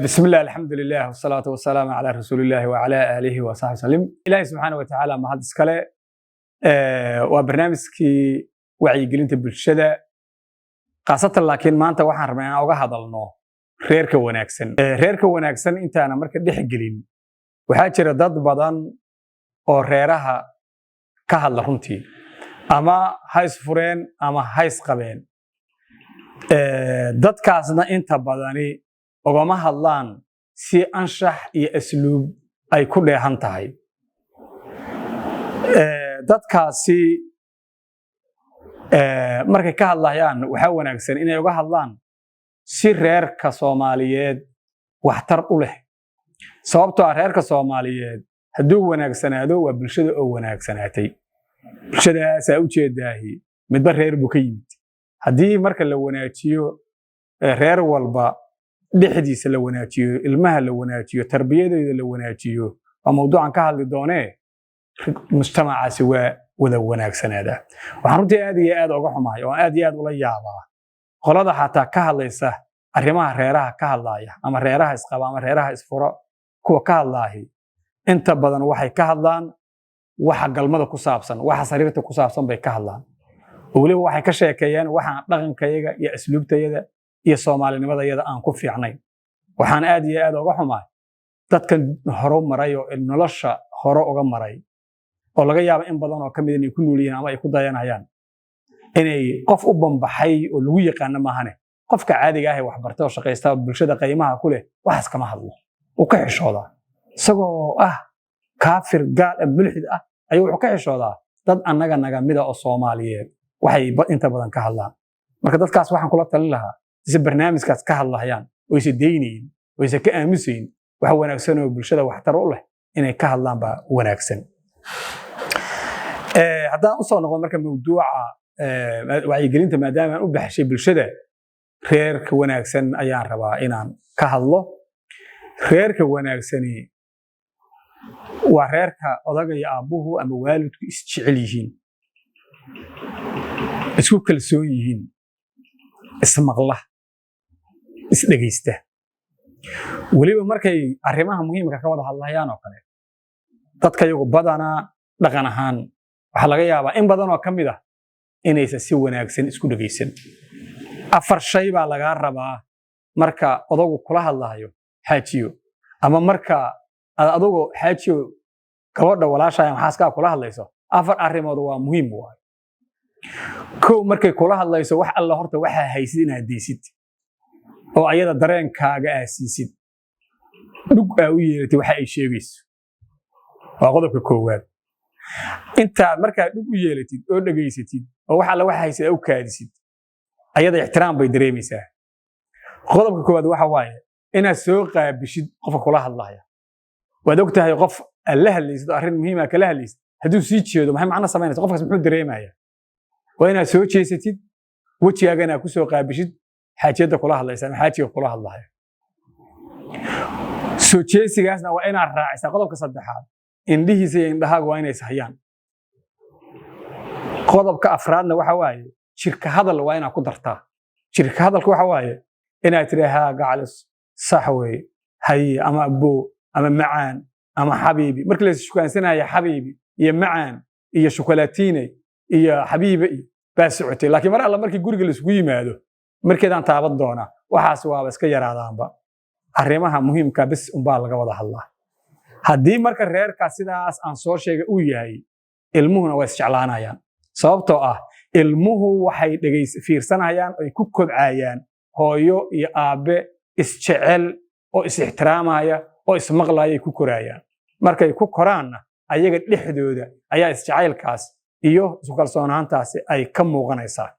بسم الله، الحمد لله، والصلاة والسلام على رسول الله وعلى آله وصحبه وسلم. Ilaahay subxaana watacaala mahad iskale. Waa barnaamijkii wacyigelinta bulshada khaasatan, laakiin maanta waxaan rabnaa inaan uga hadalno reerka wanaagsan. Reerka wanaagsan intaana marka dhex gelin, waxaa jira dad badan oo reeraha ka hadla runtii, ama ha isfureen ama ha isqabeen. Dadkaasna inta badani ugama hadlaan si anshax iyo asluub ay ku dheehan tahay. Dadkaasi markay ka hadlayaan, waxaa wanaagsan inay uga hadlaan si reerka Soomaaliyeed waxtar u leh, sababtoo ah reerka Soomaaliyeed hadduu wanaagsanaado, waa bulshada oo wanaagsanaatay. Bulshadaasaa ujeedaahi midba reer buu ka yimid. Haddii marka la wanaajiyo reer walba dhexdiisa la wanaajiyo, ilmaha la wanaajiyo, tarbiyadooda la wanaajiyo, waa mawduucan ka hadli doonee, mujtamacaasi waa wada wanaagsanaadaa. Waxaan runtii aad iyo aad uga xumahay oo aad iyo aad ula yaabaa qolada xataa ka hadlaysa arrimaha reeraha ka hadlaaya, ama reeraha isqaba ama reeraha isfuro. Kuwa ka hadlaahi inta badan waxay ka hadlaan waxa galmada ku saabsan, waxa sariirta ku saabsan bay ka hadlaan, oo weliba waxay ka sheekeeyaan waxaan dhaqankayaga iyo asluubtayada iyo soomaalinimadayada aan ku fiicnayn. Waxaan aad iyo aad uga xumahay dadkan hore maray oo nolosha hore uga maray, oo laga yaabo in badan oo ka mid inay ku nool yihiin ama ay ku dayanayaan, inay qof u bambaxay oo lagu yaqaano maahane, qofka caadiga ah ee waxbarta oo shaqaysta oo bulshada qiimaha ku leh waxaas kama hadlo, uu ka xishoodaa. Isagoo ah kaafir, gaal ah, mulxid ah, ayuu wuxuu ka xishoodaa dad annaga naga mida oo Soomaaliyeed waxay inta badan ka hadlaan. Marka dadkaas waxaan kula talin lahaa, ise barnaamijkaas ka hadlayaan oo isa daynayn oo isa ka aamusayn, wax wanaagsan oo bulshada waxtar u leh inay ka hadlaan baa wanaagsan. Haddaan usoo noqon marka mawduuca wacyigelinta, maadaama aan u baxshay bulshada reerka wanaagsan, ayaan rabaa inaan ka hadlo. Reerka wanaagsani waa reerka odaga iyo aabbuhu ama waalidku isjecel yihiin, isku kalsoon yihiin, ismaqla, isdhegaysta, weliba markay arrimaha muhiimka ka wada hadlayaan oo kale. Dadka yagu badanaa dhaqan ahaan waxaa laga yaabaa in badan oo ka mid ah inaysan si wanaagsan isku dhegaysan. Afar shay baa lagaa rabaa marka odagu kula hadlayo, xaajiyo, ama marka aad adugu, xaajiyo, gabadha walaasha ama xaaskaa kula hadlayso. Afar arrimood waa muhiim waay. Kow, markay kula hadlayso, wax alla horta waxaa haysid inaad deysid oo ayada dareenkaaga aa siisid, dhug aa u yeelatay waxa ay sheegayso, waa qodobka koowaad. Intaad markaa dhug u yeelatid oo dhegaysatid oo wax alla waxa haysid aa u kaadisid, ayada ixtiraam bay dareemaysaa. Qodobka koowaad waxa waaye inaad soo qaabishid qofka kula hadlaya. Waad og tahay, qof aad la hadlaysid oo arrin muhiima kala hadlaysid hadduu sii jeedo, maxay macno samaynaysa? Qofkaas muxuu dareemaya? Waa inaad soo jeesatid, wejigaagana aad ku soo qaabishid xaajiyadda kula hadlaysa ama xaajiga kula hadlaya. Soo jeesigaasna waa inaad raacisaa qodobka saddexaad: indhihiisa iyo indhahaaga waa inay ishayaan. Qodobka afraadna waxa waaye jirka hadal waa inaad ku dartaa. Jirka hadalka waxa waaye inaad tidhi, "Haa gacalis, sax weeye, haye," ama "aboo," ama "macaan," ama "xabiibi." Markii la shukaansanaya, xabiibi iyo macaan iyo shukulaatiine iyo xabiibe iyo baa socotay, laakiin mar alla markii guriga laisugu yimaado, markeedaan taaban doonaa, waxaas waaba iska yaraadaanba. Arrimaha muhiimka bis unbaa laga wada hadlaa. Haddii marka reerka sidaas aan soo sheegay uu yahay, ilmuhuna waa isjeclaanayaan, sababtoo ah ilmuhu waxay dhegays fiirsanayaan, ay ku kobcayaan hooyo iyo aabbe isjecel oo is-ixtiraamaya oo ismaqlaya ay ku koraayaan. Markay ku koraanna, ayaga dhexdooda ayaa isjacaylkaas iyo isku kalsoonaantaasi ay ka muuqanaysaa.